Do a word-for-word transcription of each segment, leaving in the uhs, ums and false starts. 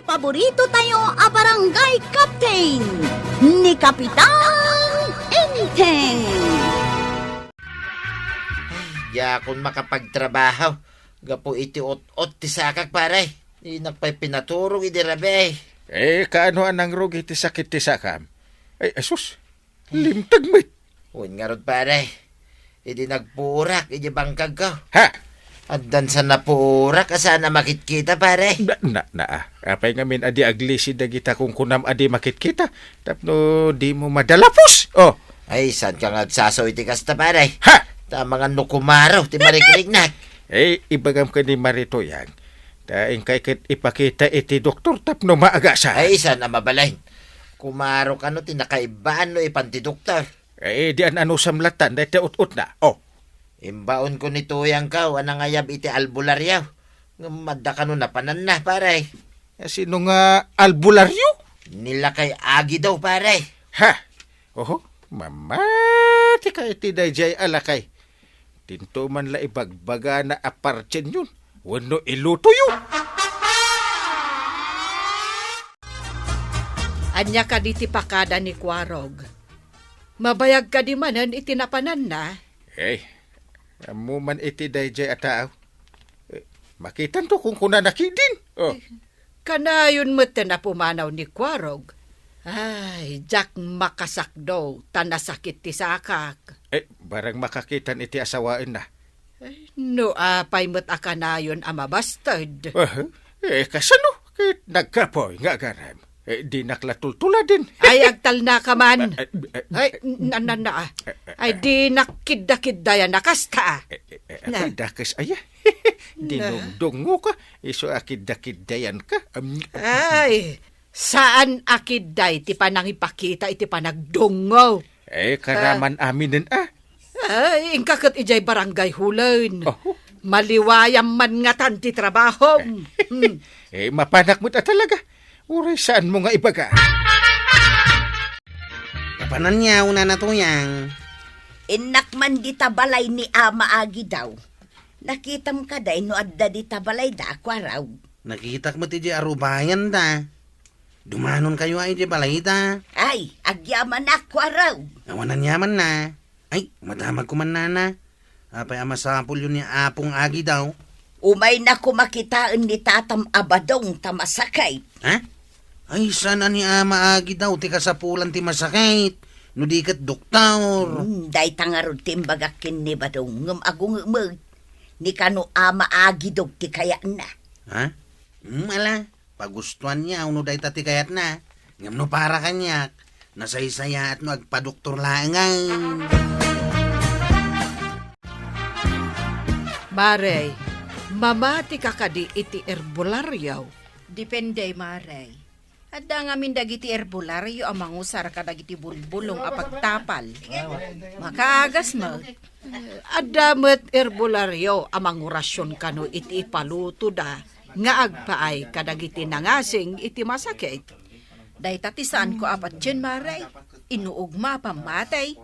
Paborito tayo a barangay captain, ni Kapitan Enteng. Diakon makapagtrabaho gapu iti ut-ut ti sakak, pare. Dinak pay pinaturog idi rabii. Eh, kaano a nangrugi ti sakit ti sakam? Ay, asus, limteg met. Wen ngarud, pare. Idi nagpurak iti bangkagko. Ha? Addan sa napurak a saan a makitkita, pare. Na, na, na, ah. Apay ngamin a di aglisi dagita kunkunam a di makitkita? Tapno dimo madalapos. Oh. Ay, saan ka nga agsasaw iti kasta, pare? Ha? Tama nga no kumaro ti marikliknak. Eh, ibagam ken ni Marito yan. Ta inkay ket ipakita iti doktor tapno maagasan. Ay, saan a mabalin. Kumaro kano ti nakaibbaan no ipan ti doktor. Eh, di an-anusam latan dayta ut-utna. Oh. Imbaonko ni Tuyangko a nangayab iti albularyo. Ngem adda kano napananna, pare. Eh, sino nga albularyo? Ni Lakay Agido, pare. Ha? Oho, mamatika iti dayjay a lakay. Dinto man la ibagbagana a partienyon wenno ilutoyo. Ania kadi ti pakada ni Kuarog? Mabayag kadi manen iti napananna? Eh, ammo man iti dayjay a tao. Eh, makitanto kunkunana ketdin. Oh. Kanayon met ti napumanaw ni Kuarog. Ay, diak makasakdo, ta nasakit ti sakak. Eh, barang makakitan iti asawaenna. Ay, no apay met a kanayon a mabasted. Ah, eh, kasano? Ket nagkapoy nga agarem. Eh, dinak la tultuladen. Ay, agtalnaka man. Eh, eh, eh, Ay, n-, n-, n-, ah. Eh, eh, Ay, eh. Dinak kidda-kiddayan a kasta, ah. Eh, eh, eh, Na. Apay dakes aya? Na. Dinungdungngoka, isu a kidda-kiddayanka. Am. Ay, saan a kidday ti panangipakita iti panagdungngo. Eh, karaman aminen, ah. Ay, inka ket idiay barangay hulen. Oh. Maliwayam man ngatan ti trabahom. Hmm. Eh, mapanak met a talaga. Uray saanmo nga ibaga. Napananyaw, Nana Tuyang. Innak man dita balay ni Ama Agidaw. Nakitam kadi no adda dita balayda, Kuarog? Nakitak met idiay arubayanda. Dumanonkayo a idiay balayda. Ay, agyamanak, Kuarog. Awan aniamanna. Ay, madamagko man, Nana. Apay a masapulyo ni Apong Agidaw? Umayna koma kitaen ni Tatam a Badong ta masakit. Ha? Ay, saan a ni Ama Agidaw ti kasapulan ti masakit, no di ket doktor? Hmm, dayta ngarud ti imbagak ken ni Badong, ngem agunget met. Ni kano Ama Agidaw ti kayatna. Ha? Hmm, ala. Pagustuanna no dayta ti kayatna. Ngem no para kaniak, nasaysayaat no agpadoktor laengen. Mare, mamatika kadi iti herbolario? Depende, Mare. Adda ngamin dagiti herbolario a mangusar kadagiti bulbulong a pagtapal. Makaagas met. Adda met herbolario a mangurasion kano iti ipalutoda nga agpaay kadagiti nangasing iti masakit. Dayta ti saanko a patien, Mare. Inuogma a pammatey.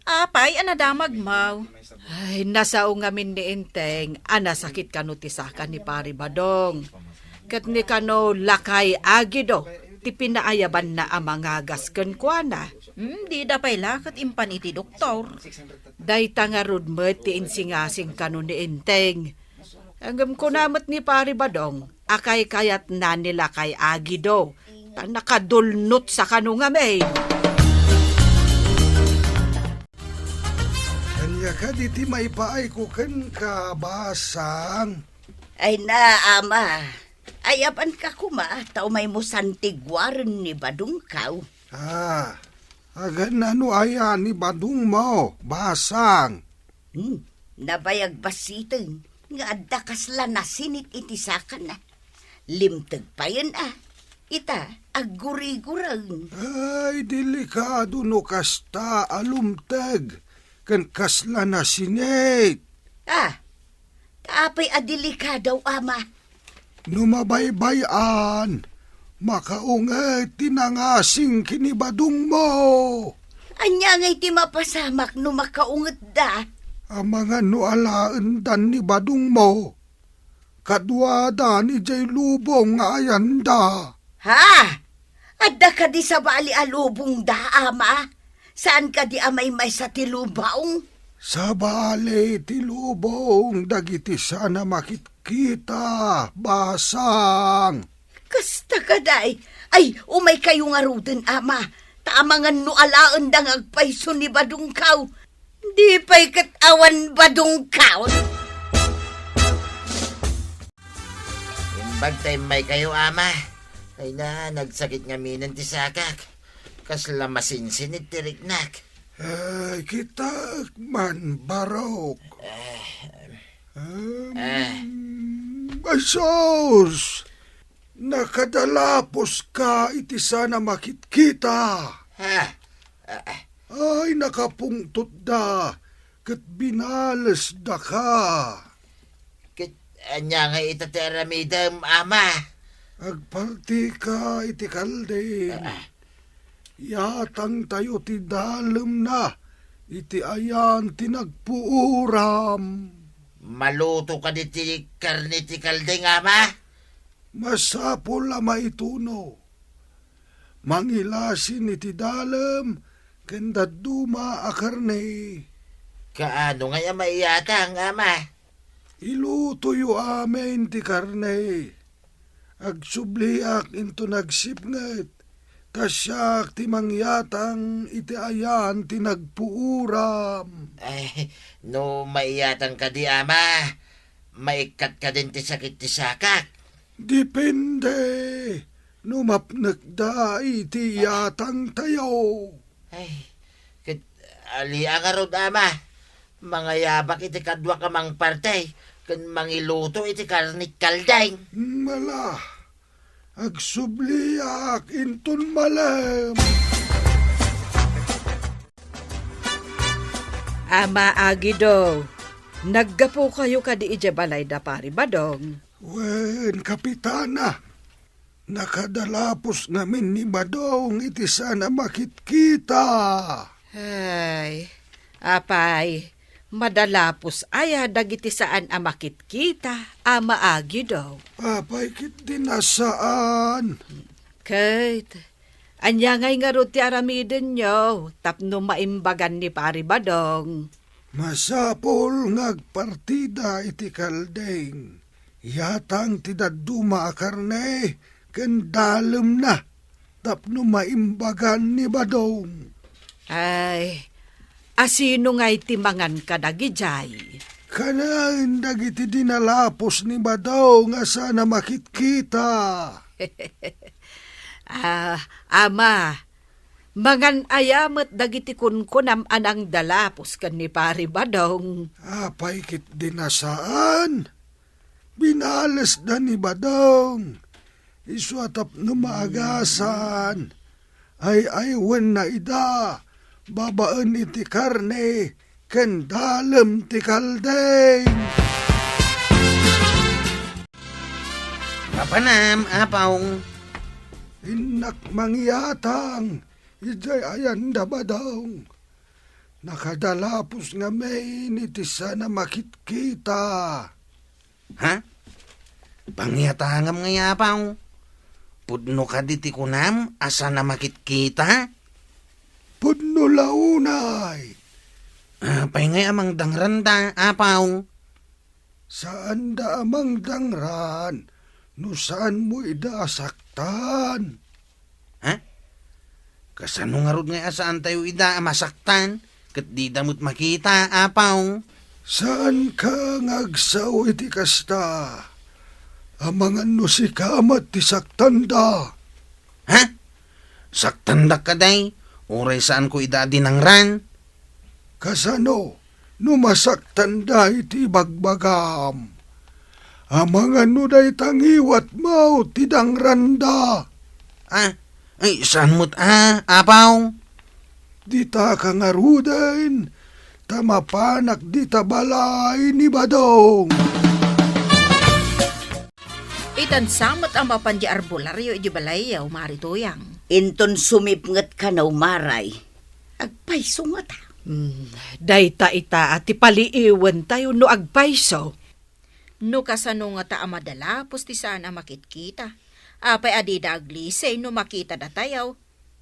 Apay a nadamagmo? Ay, nasao ngamin ni Enteng a nasakit kano ti saka ni Pari Badong. Ket ni kano Lakay Agido ti pinaayabanna a mangagas kenkuana. Hmm, dida pay la ket impan iti doktor. Dayta ngarud met ti insingasing kano ni Enteng. Ngem kuna met ni Pari Badong a kaykayatna ni Lakay Agido, ta nakadulnot sa kano ngamin. Ania kadi ti maipaayko kenka, Basang? Ay na, Ama. Ayabanka koma, ta umaymo santiguaren ni Badongko. Ah, aganna no aya ni Badongmo, Basang? Hmm, nabayag bassiten nga adda kasla nasinit iti sakana. Limteg payen a. Ita, agguriguren. Ay, delikado no kasta a lumteg ken kasla nasinit. Ah, ta apay a delikado, Ama? No mabaybay-an, makaunget ti nangasing ken ni Badongmo. Ania ngay ti mapasamak no makaungetda? Amangan no alaendan ni Badongmo. kaduadan idiay lubong nga ayanda. Ha? Adda kadi sabali a lubongda, Ama? Saan kadi a maymaysa ti lubong? Sabali ti lubong dagiti saan a makitkita, basang. Kasta kadi? Ay, umaykayo ngaruden, Ama. Ta amangan no alaenda nga agpayso ni Badongkaw. Di pay ket awan Badongkaw. Imbag ta immaykayo, Ama. Ay na, nagsakit ngaminen ti sakak. Kasla masinsinit ti riknak. Ay, kitak man, Barok. Ah. Em, Ah. Ay, sus! Nakadalapuska iti saan a makitkita. Ha? Ah, ah. Ay, nakapungtotda, ket binalesdaka. Ket ania ngay ita ti aramidem, Ama? Agpartika iti kalding. Ah, ah. Iatangtayo ti dalemna iti ayan ti nagpuuram. Maluto kadi ti karne ti kalding, Ama? Masapul a maituno. Mangilasin iti dalem ken dadduma a karne. Kaano ngay a maiyatang, Ama? Ilutoyo amin ti karne. Agsubliak inton agsipnget, ta siak ti mangyatang iti ayan ti nagpuuram. Ay, no maiyatang kadi, Ama, maikkat kadin ti sakit ti sakak? Depende no mapnekda iti iyatangtayo. Ay, ket ali a ngarud, Ama. Mangayabak iti kaduak a mangparte ken mangiluto iti karne ti kalding. Mala, agsubliak inton malem. Ama Agido, naggapukayo kadi idiay balay da Pari Badong? Wen, Kapitana. Nakadalapos ngamin ni Badong iti saan a makitkita. Ay, apay, madalapos aya dagiti saan a makitkita, Ama Agido? Apay ketdi a saan? Ket, ania ngay ngarud ti aramidenyo tapno maimbagan ni Pari Badong? Masapul nga agpartida iti kalding. Iyatang ti dadduma a karne ken dalemna tapno maimbagan ni Badong. Ay, asino ngay ti mangan kadagidiay? Kanen dagiti dinalapos ni Badong a saan a makitkita. Ah, Ama, mangan aya met dagiti kunkunam a nangdalapos ken ni Pari Badong? Apay ketdi a saan? Binalesda ni Badong. Isu a tapno maagasan, ay-aywenna ida babaen iti karne ken dalem ti kalding. Mapanam, Apaw. Innak mangiyatang idiay ayan da Badong. Nakadalapos ngamin iti saan a makitkita. Ha? Pangiyatangam ngay, Apaw. Pudno kadi ti kunam a saan a makitkita? Pudno la unay. Apay ngay a mangdangranda, Apaw? Saanda a mangdangran no saanmo ida a saktan. Ha? Kasano ngarud ngay a saantayo ida a masaktan ket dida met makita, Apaw? Saanka nga agsao iti kasta. Amangan no sika met ti saktanda. Ha? Saktandak kadi, uray saanko ida a dinangran? Kasano no masaktanda iti ibagbagam? Amangan no dayta ngiwatmo ti dangranda. Ah, ay, saan met a, Apaw? Ditaka ngaruden, ta mapanak dita balay ni Badong. Itan sa met a mapan di arbularyo idi balayyo, Mari Tuyang. Inton sumipnget kano, Maray, agpayso ngata. Hmm, dayta ita a ti paliiwentayo no agpayso. No kasano ngata a madalapos ti saan a makitkita? Apay a dida aglisi no makita datayaw?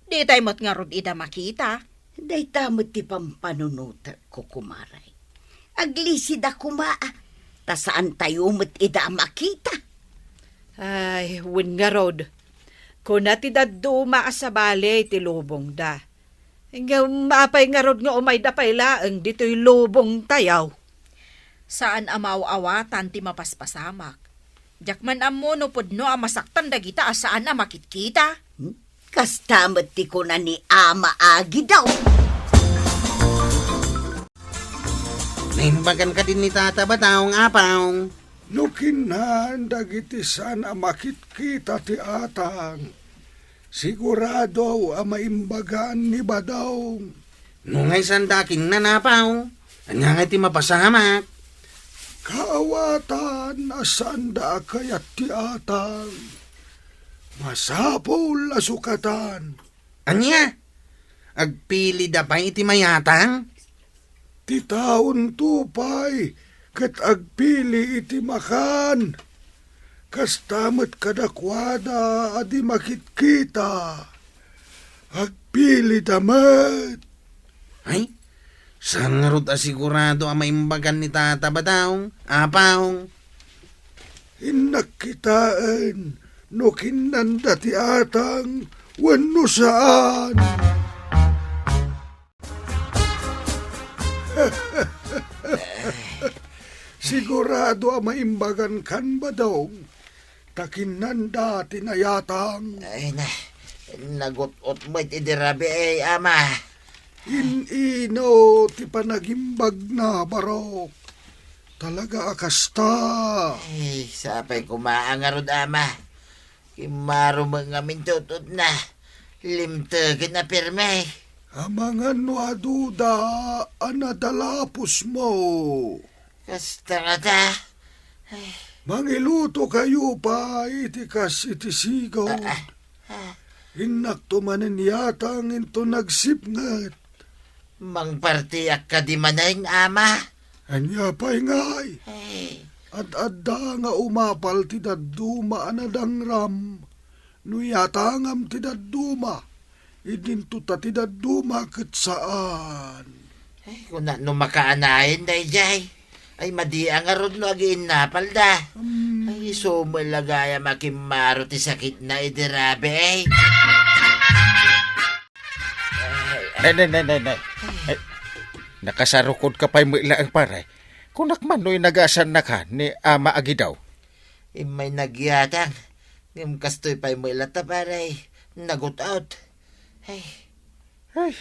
Ditay met ngarud ida makita. Dayta met ti pampanunotek, kukumare. Aglisida koma, ta saantayo met ida a makita. Ay, wen ngarud. Kuna ti dadduma a sabali ti lubongda. Ngem apay ngarud nga umayda pay laeng ditoy lubongtayaw? Saan a maaw-awatan ti mapaspasamak. Diak man ammo no pudno a masaktan dagita a saan a makitkita. Hmm? Kasta met ti kuna ni Ama Agidaw. Naimbagan kadi ni Tata Badaw, Apaw? No kinnan dagiti saan a makitkita ti atang, sigurado a maimbagan ni Badaw. No nga sanda kinnan, Apaw, ania ngay ti mapasamak? Kaawatan a saanda a kayat ti atang. Masapul a sukatan. Ania? Agpilida pay iti mayatang? Ti taonto pay ket agpili iti makan. Kasta met kadakuada a di makitkita. Agpilida met. Ay, saan ngarud a sigurado a maimbagan ni Tata Badaw, Apaw? Innak kitaen no kinnanda ti atang wenno saan. Sigurado a maimbagan kan Badong, ta kinnanda ti nayatang. Ay na, nagut-ot met idi rabii, Ama. In-ino ti panagimbagna, Barok? Talaga a kasta. Ay, sapay koma a ngarud, Ama. Kimmaro met ngamin ti ut-utna. Limtegen a pirme. Amangan no aduda a nadalapusmo. Kasta ngata. Ay. Mangiluto kayo pay iti kas iti sigud. Ah, ah, ah. Innakto manen yatang inton nagsipnget. Mangpartiak kadi manen, Ama? Ania pay ngay? Ay. Ad-adda nga umapal ti dadduma a nadangram. No yatangam ti dadduma, idinto ta ti dadduma ket saan. Ay, kuna no makaanayen daydiay. Ay, madi a ngarud no agiinnapalda. Hmm. Ay, isu met la gayam a kimmaro ti sakitna idi rabii. Ay, nay, nay, nay, nay. Ay, nakasarukodka pay met laeng, pare. Kunak man no inagasannaka ni Ama Agidaw. Immay nagyatang. Ngem kastoy pay met latta, pare. Nagut-ot. Ay. Ay.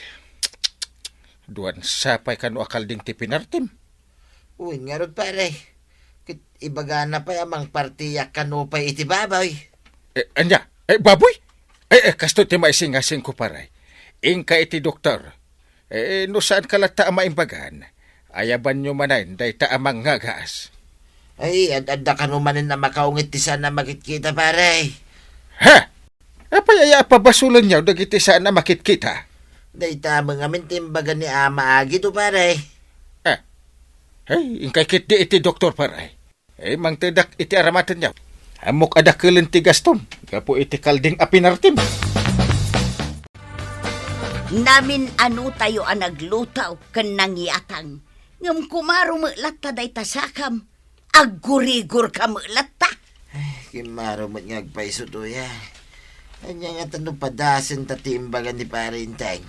Duan sapay kano a kalding ti pinartim. Wen ngarud, pare. Ket ibagana pay a mangpartiak kano pay iti baboy. Eh, ania? Eh, baboy? Eh, eh, kastoy ti maisingasingko, pare. Inka iti doktor. Eh, no saanka latta a maimbagan, ayabanyo manen dayta a mangngagas. Ay, ad-adda kano manen a makaungit ti saan a makitkita, pare. Ha? Apay aya a pabasolenyo dagiti saan a makitkita? Dayta met ngamin ti imbaga ni Ama Agidaw, pare. Ah. Ay, inkay ketdi iti doktor, pare. Eh, mangtedak iti aramatenyo. Ammok a dakelen ti gastom gapu iti kalding a pinartim. Namin-anotayo a nagluto ken nangyatang. Ngem kumaro met latta dayta sakam. Aggurigorka met latta. Ay, kimmaro met nga agpayso, Tuyang. Ania ngata no padasenta ti imbaga ni Pare Enteng?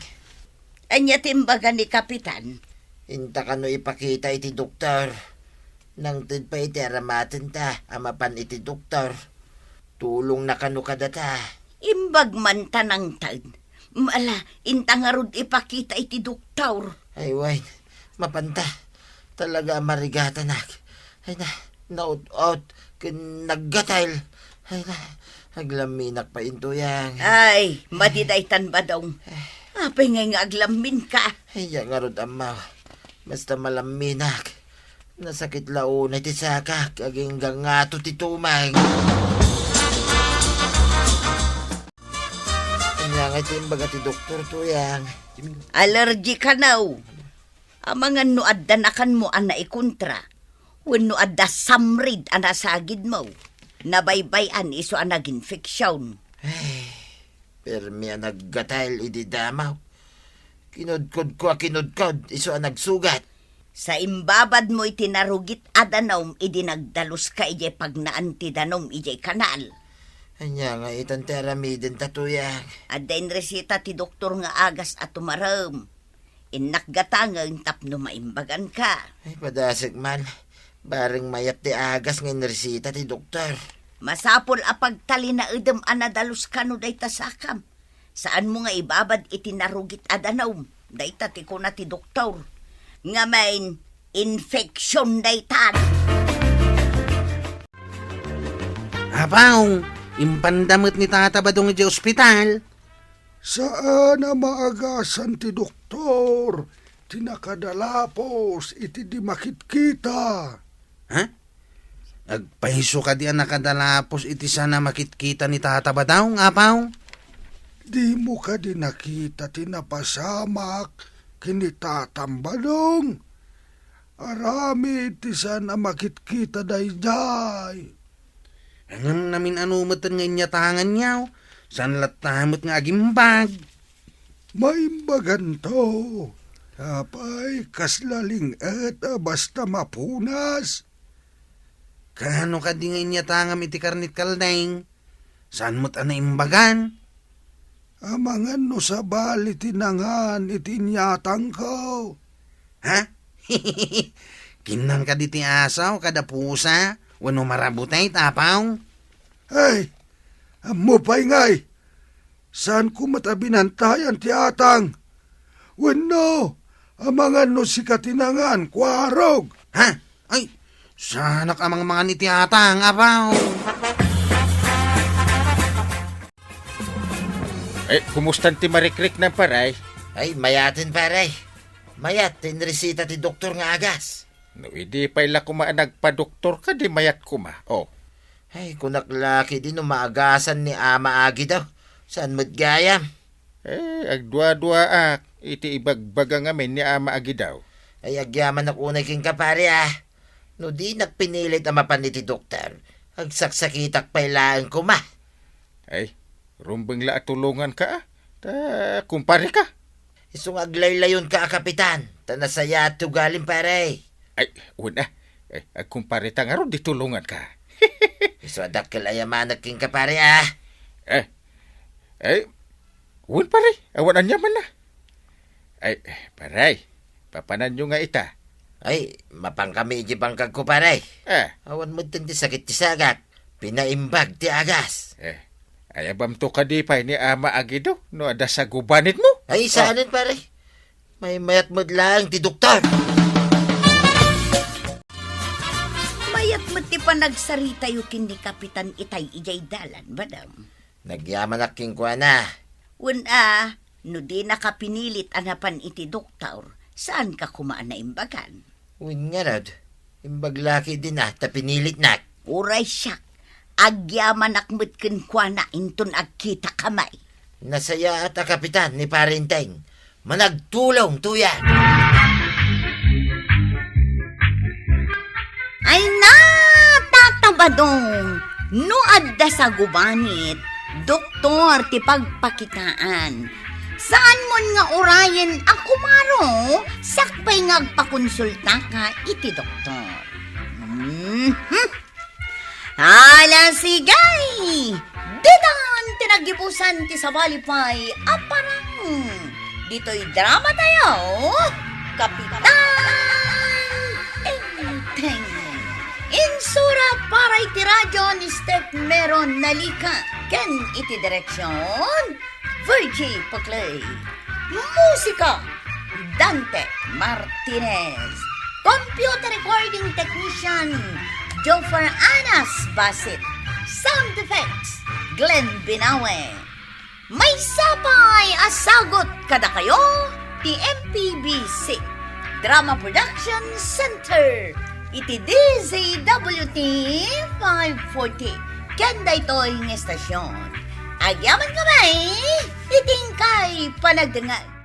Ania ti imbaga ni Kapitan? Inta kano ipakita iti doktor. Nangted pay iti aramatenta a mapan iti doktor. Tulongna kano kadata. Imbag man ta nangted. Ala, inta ngarud ipakita iti doktor. Ay, wen, mapanta. Talaga a marigatanak. Ay na, naut-ot, ken naggatel. Ay na, aglamminak pay, Tuyang. Ay, madi daytan, Badong. Apay ngay nga aglamminka? Ay, ya ngarud, Ama. Basta malamminak. Nasakit la unay ti sakak, agingga ngato ti tumeng. Ania ngay ti imbaga ti doktor, Tuyang? Allergy kano. Amangan no adda nakanmo a naikontra. Wenno adda samrid a nasagidmo? Nabaybay-an isu a naginfeksion. Permi a naggatel idi damaw. Kinudkodko a kinudkod, isu a nagsugat. Sa imbabadmo iti narugit a danum idi nagdaluska idiay pagnaan ti danum idiay kanal. Ania nga itan ti aramidenta, Tuyang? Adda inresita ti doktor nga agas a tumarem. Innak gatangen tapno maimbaganka. Ay, padasek man. Bareng mayat ti agas nga inresita ti doktor. Masapul a pagtalinaedem a nadaluska no dayta sakam. Saanmo nga ibabad iti narugit a danum. Dayta ti kuna ti doktor. Ngamin, infection daytan. Apaw, impanda met ni Tata Badong idiay ospital. Saan a maagasan ti doktor ti nakadalapos iti di makitkita. Ha? Agpayso kadi a nakadalapos iti saan a makitkita ni Tata Badong, Apaw? Dimo kadi nakita ti napasamak ken ni Tatam Badong? Aramid ti saan a makitkita daydiay. Ngem namin-ano met nga inyatanganyo, saan latta met nga agimbag. Maimbaganto, apay kasla ling-et a basta mapunas? Kaano kadi nga inyatangam iti karnit kaldeng? Saan met a naimbagan? Amangan no sabali ti nangan iti inyatangko. Ha? Kinnan kadi ti asaw kada pusa wenno marabutay, Apaw? Ay, ammo pay ngay. Saanko met a binantayan ti atang. Wenno, amangan no sika ti nangan, kuarog. Ha? Ay, saanak a mangmangan iti atang, Apaw. Eh, kumustan ti marikriknam, pare? Ay, mayaten, pare. Mayat ti inresita ti doktor nga agas. No idi pay la koma a nagpadoktor ka, di mayat koma. Oh. Ay, kunak la ketdi no maagasan ni Ama Agidaw. Saan met gayam? Eh, agduaduaak iti ibagbaga ngamin ni Ama Agidaw. Ay, agyamanak unay kenka, pare, ah. No dinak pinilit a mapan iti doktor, agsaksakitak pay laeng koma. Ay, rumbeng la a tulonganka, ah. Ta kumpare ka. Isu nga aglaylayonka a kapitan, ta nasayaat ti ugalim, pare. Ay, wen, ah. Ay, agkumpare ta ngarud di tulonganka. Isu a dakkel a yamanak kenka, pare, ah. Eh, ay, wen, pare, awan aniamanna. Ay, pare, papananyo nga ita? Ay, mapankami iti bangkagko, pare. Eh. Awan metten ti sakit ti sagak. Pinaimbag ti agas. Eh, ayabamto kadi pay ni Ama Agido no adda sagubanitmo? Ay, saanen, pare. Maymayat met laeng ti doktor. Mayat met ti panagsaritayo ken ni Kapitan itay idiay dalan, madam. Nagyamanak kenkuana. Wen a, no dinaka pinilit a napan iti doktor, saanka koma a naimbagan? Wen ngarud, imbag la ketdin a ta pinilitnak. Uray siak, agyamanak met kenkuana inton agkitakami. Nasayaat a kapitan ni Pare Enteng. Managtulong, Tuyang! Ay na, Tata Badong, no adda sagubanit, doktor ti pagpakitaan. Saan mon nga urayen a kumaro, sakbay nga agpakonsultaka iti doktor. Mhm. Ala, sige! Ditan ti naggibusan ti sabali pay a parang ditoy drama tayo, Kapitan Enteng. Insurat para iti radyo ni Steph Meron Nalica ken iti direksyon, Virgie Paclay. Musika, Dante Martinez. Computer recording technician, Joffer Anas Basit. Sound effects, Glenn Binawe. Maysa pay a sagut kadakayo ti M P B C Drama Production Center iti D Z W T five forty. Ken daytoy nga estasyon, agyamankami iti inkay panagdengngeg.